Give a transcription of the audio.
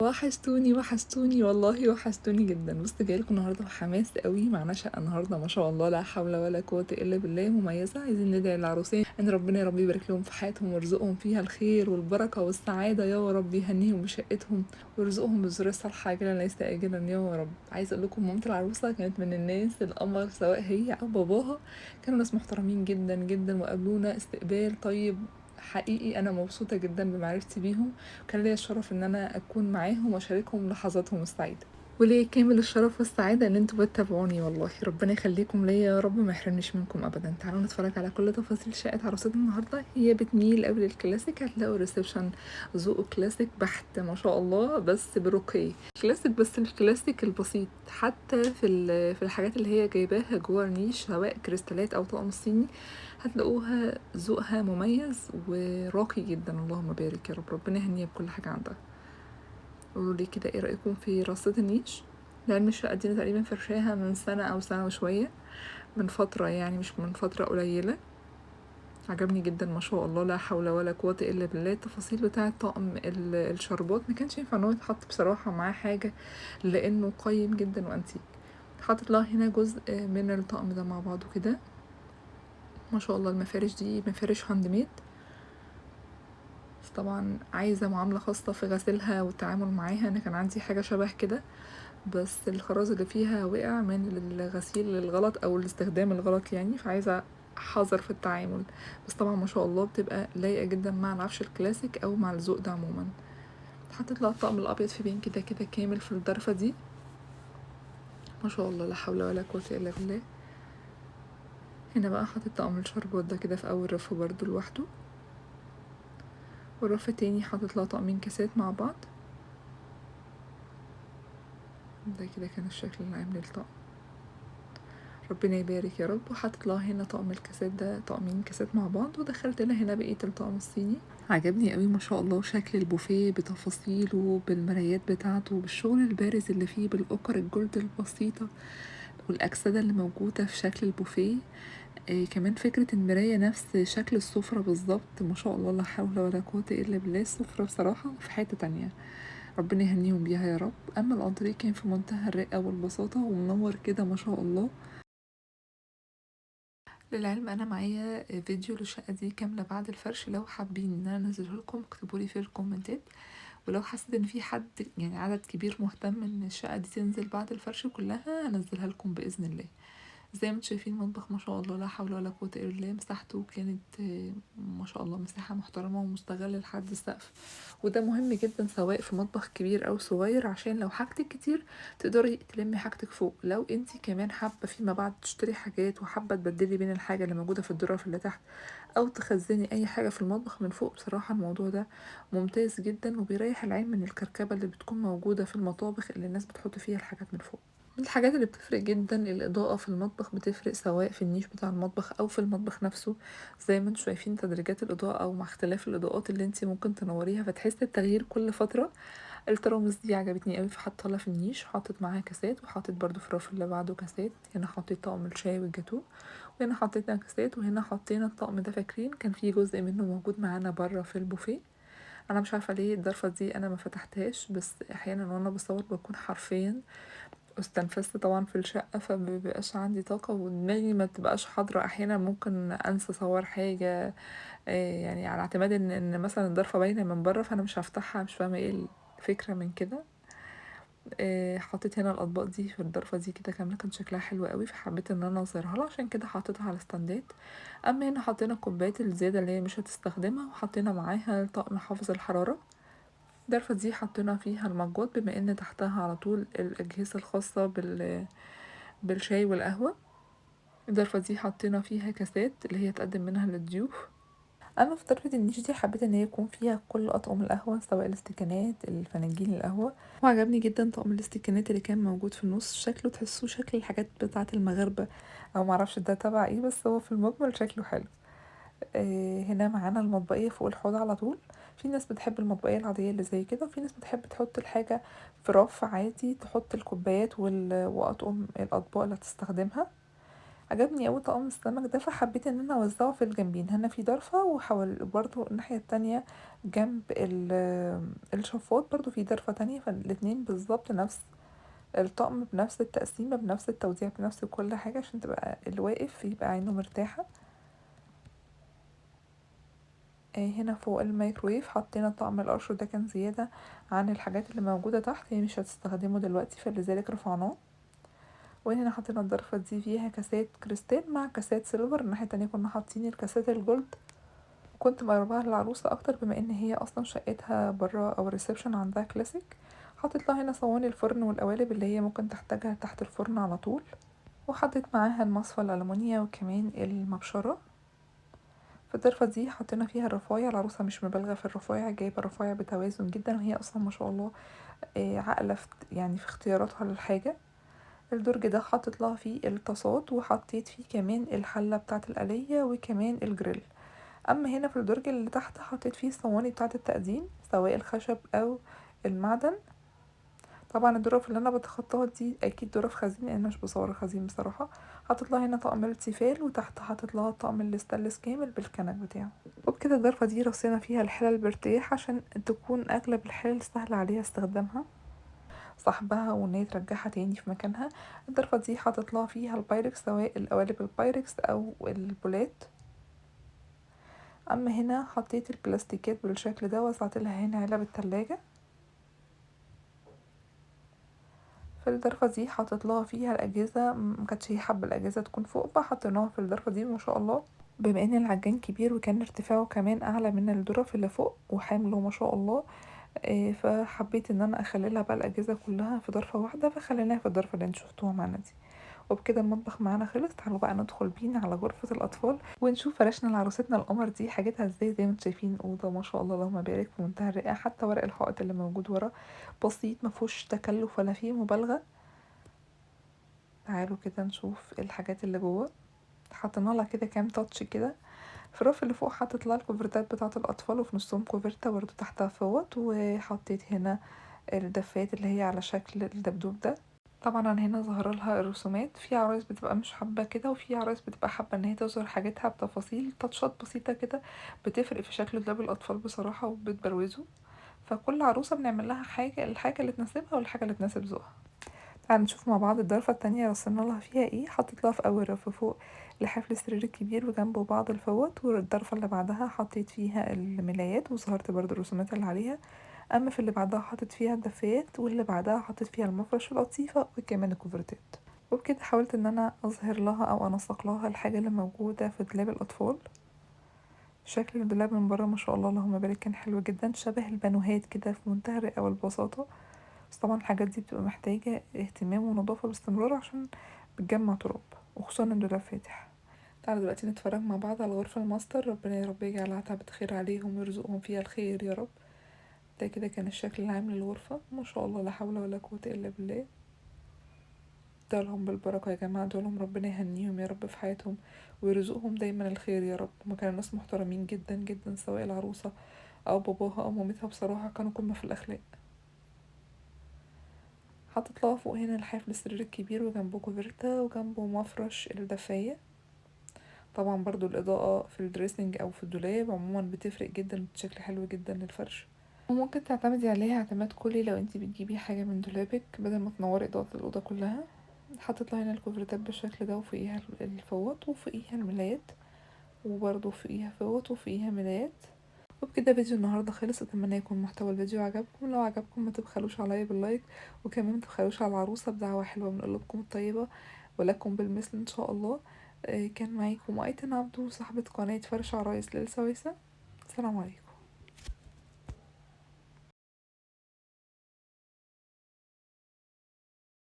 وحشتوني وحشتوني والله وحشتوني جدا. بص، جايلكم النهارده بحماس قوي. معانا شقه النهارده ما شاء الله لا حول ولا قوة الا بالله، مميزة. عايزين ندعي العروسين ان ربنا يا رب يبارك لهم في حياتهم ويرزقهم فيها الخير والبركة والسعادة يا رب، يهنيهم بشقتهم ويرزقهم بالذريه الصالحة عاجلا ليس اجلا يا رب. عايزه اقول لكم مامة العروسة كانت من الناس القمر، سواء هي او باباها كانوا ناس محترمين جدا جدا وقابلونا استقبال طيب حقيقي. انا مبسوطة جدا بمعرفتي بيهم، كان ليا الشرف ان انا اكون معاهم واشاركهم لحظاتهم السعيدة، وليا كامل الشرف والسعادة ان انتوا بتتابعوني. والله ربنا يخليكم ليا يا رب، ما يحرمنيش منكم ابدا. تعالوا نتفرج على كل تفاصيل شقه عروستنا النهارده. هي بتميل قوي للكلاسيك، هتلاقوا reception ذوقه كلاسيك بحت ما شاء الله، بس برقي كلاسيك، بس الكلاسيك البسيط. حتى في الحاجات اللي هي جايباها جوه النيش سواء كريستالات او طقم صيني هتلاقوها ذوقها مميز وراقي جدا. اللهم بارك يا رب، ربنا يهنيها بكل حاجة عندها. قولوا لي كده ايه رايكم في رصة النيش؟ لان الشقة دي تقريبا فرشاها من سنة او سنة وشوية، من فترة يعني، مش من فترة قليله. عجبني جدا ما شاء الله لا حول ولا قوة الا بالله. التفاصيل بتاعه طقم الشربات ما كانش ينفع ان هو يتحط بصراحة معاه حاجة لانه قيم جدا وانتيك. حاطط لها هنا جزء من الطقم ده مع بعضه كده ما شاء الله. المفارش دي مفارش handmade، بس طبعا عايزه معاملة خاصة في غسيلها والتعامل معاها. انا كان عندي حاجة شبه كده بس الخراز اللي فيها وقع من الغسيل الغلط او الاستخدام الغلط يعني، فعايزه حذر في التعامل. بس طبعا ما شاء الله بتبقى لايقة جدا مع العفش الكلاسيك او مع الذوق ده عموما. حطيت لها الطقم الابيض في بين كده كده كامل في الضرفه دي ما شاء الله لا حول ولا قوة الا بالله. هنا بقى حطيت طقم الشربات ده كده في اول رف برضو لوحده، والرف التاني حاطط لها طقمين كاسات مع بعض. ده كده كان الشكل العام للطقم، ربنا يبارك يا رب. وحاطط لها هنا طقم الكاسات ده، طقمين كاسات مع بعض، ودخلت لها هنا بقية الطقم الصيني. عجبني قوي ما شاء الله شكل البوفيه بتفاصيله، بالمرايات بتاعته، بالشغل البارز اللي فيه، بالاكر ال gold البسيطة والاكسده اللي موجودة في شكل البوفيه. كمان فكرة المراية نفس شكل السفرة بالظبط ما شاء الله لا حول ولا قوة إلا بالله. السفرة بصراحة في حتة تانية، ربنا يهنيهم بيها يا رب. أما الأنتريه كان في منتهى الرقة والبساطة ومنور كده ما شاء الله. للعلم أنا معايا فيديو للشقة دي كاملة بعد الفرش، لو حابين إن أنا أنزله لكم اكتبولي في الكومنتات. ولو حسيت إن في حد يعني عدد كبير مهتم إن الشقة دي تنزل بعد الفرش كلها هنزلها لكم بإذن الله. زي ما انتم شايفين المطبخ ما شاء الله لا حول ولا قوة الا بالله، مساحته كانت ما شاء الله مساحة محترمة ومستغلة لحد السقف، وده مهم جدا سواء في مطبخ كبير او صغير، عشان لو حاجتك كتير تقدري تلمي حاجتك فوق. لو انتي كمان حابة فيما بعد تشتري حاجات وحابة تبدلي بين الحاجة اللي موجودة في الدرف اللي تحت او تخزني اي حاجة في المطبخ من فوق، بصراحة الموضوع ده ممتاز جدا وبيريح العين من الكركبة اللي بتكون موجودة في المطابخ اللي الناس بتحط فيها الحاجات من فوق. من الحاجات اللي بتفرق جدا الإضاءة في المطبخ، بتفرق سواء في النيش بتاع المطبخ أو في المطبخ نفسه. زي ما انتم شايفين تدريجات الإضاءة أو مع اختلاف الإضاءات اللي انت ممكن تنوريها، فتحسي التغيير كل فترة. الترامس دي عجبتني قوي فحطيتها لها في النيش، حطيت معاها كاسات، وحطيت برضو في الرف اللي بعده كاسات. هنا حطيت طقم الشاي والجاتوه، وهنا حطينا كاسات، وهنا حطينا الطقم ده، فاكرين كان في جزء منه موجود معانا بره في البوفيه. انا مش عارفه ليه الضرفه دي انا ما فتحتهاش، بس احيانا وانا بصور بكون حرفيا استنفذت طبعا في الشقة، فمبيبقاش عندي طاقة ودماغي ما بتبقاش حاضرة. احيانا ممكن انسى اصور حاجة، يعني على اعتماد ان مثلا الضرفة باينة من بره فانا مش هفتحها، مش فاهمة ايه الفكرة من كده. حطيت هنا الاطباق دي في الضرفة دي كده كاملة، كان شكلها حلو قوي فحبيت ان انا اظهرها لها، عشان كده حطيتها على ستاندات. اما هنا حطينا الكوبايات الزيادة اللي هي مش هتستخدمها، وحطينا معاها طقم حافظ الحرارة. الضرفة دي حطينا فيها المجات بما ان تحتها على طول الأجهزة الخاصة بالشاي والقهوة. الضرفة دي حطينا فيها كاسات اللي هي تقدم منها للضيوف. اما في ضرفة النيش دي حبيت ان هي يكون فيها كل اطقم القهوة، سواء الاستكانات الفناجين القهوة. وعجبني جدا طقم الاستكانات اللي كان موجود في النص، شكله تحسوه شكل الحاجات بتاعة المغاربة او معرفش ده تبع ايه، بس هو في المجمل شكله حلو. هنا معانا المطبقية فوق الحوض على طول. في ناس بتحب المطبقية العادية اللي زي كده، وفي ناس بتحب تحط الحاجة في رف عادي، تحط الكوبايات وأطقم الأطباق اللي هتستخدمها. عجبني اوي طقم السمك ده، فحبيت ان انا اوزعه في الجنبين، هنا في ضرفة وحوال برضو الناحية التانية جنب الشفاط برضو في ضرفة تانية، فالاتنين بالظبط نفس الطقم بنفس التقسيمة بنفس التوزيع بنفس كل حاجة، عشان تبقى الواقف يبقى عينه مرتاحة. هنا فوق الميكرويف حطينا طقم القشر ده، كان زيادة عن الحاجات اللي موجودة تحت، هي مش هتستخدمه دلوقتي فلذلك رفعناه. وهنا حطينا الضرفة دي فيها كاسات كريستال مع كاسات silver، الناحية التانية كنا حاطين الكاسات ال gold. كنت مقرباها للعروسة اكتر بما ان هي اصلا شقتها برا او ال reception عندها كلاسيك. حطيت لها هنا صواني الفرن والقوالب اللي هي ممكن تحتاجها تحت الفرن على طول، وحطيت معاها المصفى الألمونيا وكمان المبشرة. في الضرفة دي حطينا فيها الرفايع، العروسة مش مبالغة في الرفايع، جايبة رفايع بتوازن جدا، وهي أصلا ما شاء الله عاقلة في اختياراتها للحاجة. الدرج ده حطيت لها فيه الطاسات، وحطيت فيه كمان الحلة بتاعة القلية وكمان الجريل. أما هنا في الدرج اللي تحت حطيت فيه الصواني بتاعة التقديم سواء الخشب أو المعدن. طبعا الظرف اللي انا بتخطاها دي اكيد ظرف خزين لان انا مش بصور الخزين بصراحة. حطيت لها هنا طقم التيفال، وتحت حطيت لها طقم الاستانلس كامل بالكنك بتاعه. وبكده الظرفه دي رصينا فيها الحلل بارتياح عشان تكون اغلب الحلل سهل عليها استخدامها سحبها وان هي ترجعها تاني في مكانها. الظرفه دي حطيت لها فيها البايركس سواء القوالب البايركس او البولات. اما هنا حطيت البلاستيكات بالشكل ده، وزعت لها هنا علب التلاجة. في الضرفة دي حطيت لها فيها الأجهزة، ما كانتش هي حابة الأجهزة تكون فوق فحطيناها في الضرفة دي ما شاء الله. بما ان العجان كبير وكان ارتفاعه كمان أعلى من الضرف اللي فوق وحامله ما شاء الله، فحبيت ان انا اخلي لها بقى الأجهزة كلها في ضرفة واحدة، فخليناها في الضرفة اللي انتوا شفتوها معانا دي. وبكده المطبخ معانا خلص. تعالوا بقى ندخل بينا على غرفة الأطفال ونشوف فرشنا لعروستنا القمر دي حاجتها ازاي. زي ما انتم شايفين أوضة ما شاء الله اللهم بارك في منتهى الرقة، حتى ورق الحائط اللي موجود ورا بسيط ما فيهوش تكلف ولا فيه مبالغة. تعالوا كده نشوف الحاجات اللي جوه. حطينا لها كده كام touch كده. في الرف اللي فوق حطيت لها الكوفرتات بتاعة الأطفال، وفي نصهم كوفرتة برضو تحتها فوط، وحطيت هنا الدفايات اللي هي على شكل الدبدوب ده. طبعا انا هنا ظهر لها الرسومات. في عرايس بتبقى مش حابة كده، وفي عرايس بتبقى حابة ان هي تظهر حاجتها بتفاصيل تاتشات بسيطة كده، بتفرق في شكل دولاب الاطفال بصراحة وبتبروزه. فكل عروسه بنعمل لها حاجة، الحاجة اللي تناسبها والحاجة اللي تناسب ذوقها. تعالوا نشوف مع بعض الضرفه التانية رسمنا لها فيها ايه. حطيت لها في اول رف فوق لحاف السرير الكبير وجنبه بعض الفوط، والضرفه اللي بعدها حطيت فيها الملايات وظهرت برضو الرسومات اللي عليها. اما في اللي بعدها حطيت فيها الدفايات، واللي بعدها حطيت فيها المفرش القطيفه وكمان الكوفرتات. وبكده حاولت ان انا اظهر لها او انسق لها الحاجة اللي موجودة في دولاب الاطفال. شكل الدولاب من بره ما شاء الله اللهم بارك كان حلو جدا، شبه البانوهات كده في منتهى الرقة والبساطه. بس طبعا الحاجات دي بتبقى محتاجه اهتمام ونظافه باستمرار عشان بتجمع تراب، وخصوصا ان الدولاب فاتح. تعالوا دلوقتي نتفرج مع بعض على غرفة الماستر. ربنا يا رب يجعلها تعبة خير عليهم ويرزقهم فيها الخير يا رب. ده كده كان الشكل العام للغرفة ما شاء الله لا حول ولا قوة إلا بالله. دعولهم بالبركة يا جماعة، دعولهم ربنا يهنيهم يا رب في حياتهم ويرزقهم دايما الخير يا رب. هما كانوا ناس محترمين جدا جدا، سواء العروسة أو باباها أو مامتها، بصراحة كانوا قمة في الأخلاق. حطيت لها فوق هنا لحاف للسرير الكبير وجنبه كوفرتا وجنبه مفرش الدفاية. طبعا برضو الإضاءة في ال dressing أو في الدولاب عموما بتفرق جدا، بشكل حلو جدا للفرش، وممكن تعتمدي عليها اعتماد كلي لو انتي بتجيبي حاجة من دولابك بدل ما تنوري إضاءة الأوضة كلها. حطيت لها هنا الكوفرتات بالشكل ده، وفوقيها الفوط وفوقيها الملايات، وبرضو فوقيها فوط وفوقيها ملايات. وبكده فيديو النهارده خلص. اتمنى يكون محتوى الفيديو عجبكم. لو عجبكم ما تبخلوش عليا بال like، وكمان ما تبخلوش على العروسة بدعوة حلوة من قلوبكم الطيبة، ولكم بالمثل ان شاء الله. كان معاكم ايتن عبدو صاحبه قناة فرش عرايس للسويسه. السلام عليكم.